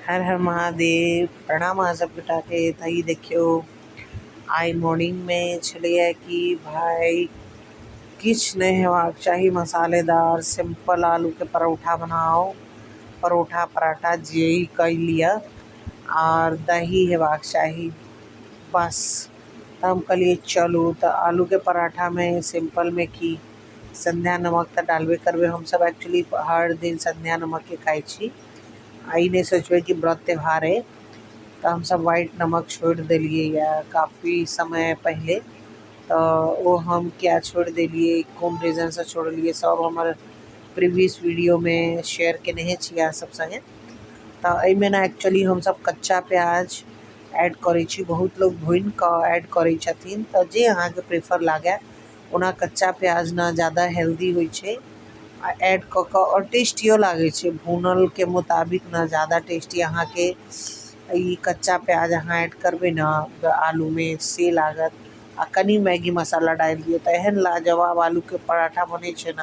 हर हर महादेव। प्रणाम अहाँ सब गोटाके। तऽ ई देखियौ, आइ मॉर्निंगमे छलैए कि भाय किछु नहि हेबाक चाही मसालेदार, सिंपल आलूके परोठा बनाउ, परोठा पराठा जे कहि लिअ, आर दही हेबाक चाही बस। तऽ हम कहलियै चलू, तऽ आलूके पराठामे सिंपलमे की संध्या नमक तऽ डालबे करबै। हमसब एक्चुअली हर दिन संध्या नमकके खाइ छी। आ ई नहि सोचबै कि व्रत त्योहार अइ तऽ हमसब व्हाइट नमक छोड़ि देलियै यऽ काफी समय पहिले। तऽ ओ हम किया छोड़ि देलियै, कोन रीजनसँ छोड़लियै, सब हमर प्रीवियस वीडियोमे शेयर केनेहे छी अहाँ सब संगे। तऽ एहिमे ने एक्चुअली हमसब कच्चा प्याज ऐड करै छी। बहुत लोग भूनि कऽ ऐड करै छथिन, तऽ जे अहाँके प्रेफर लागै। ओना कच्चा प्याज ने ज्यादा हेल्दी होइ छै आ ऐड कऽ कऽ आओर टेस्टियो लागै छै। भुनलके मुताबिक ने ज्यादा टेस्टी अहाँके ई कच्चा प्याज अहाँ ऐड करबै ने आलूमे से लागत। आ कनि मैगी मसाला डालि दियौ तऽ एहन लाजवाब आलूके पराठा बनै छै ने।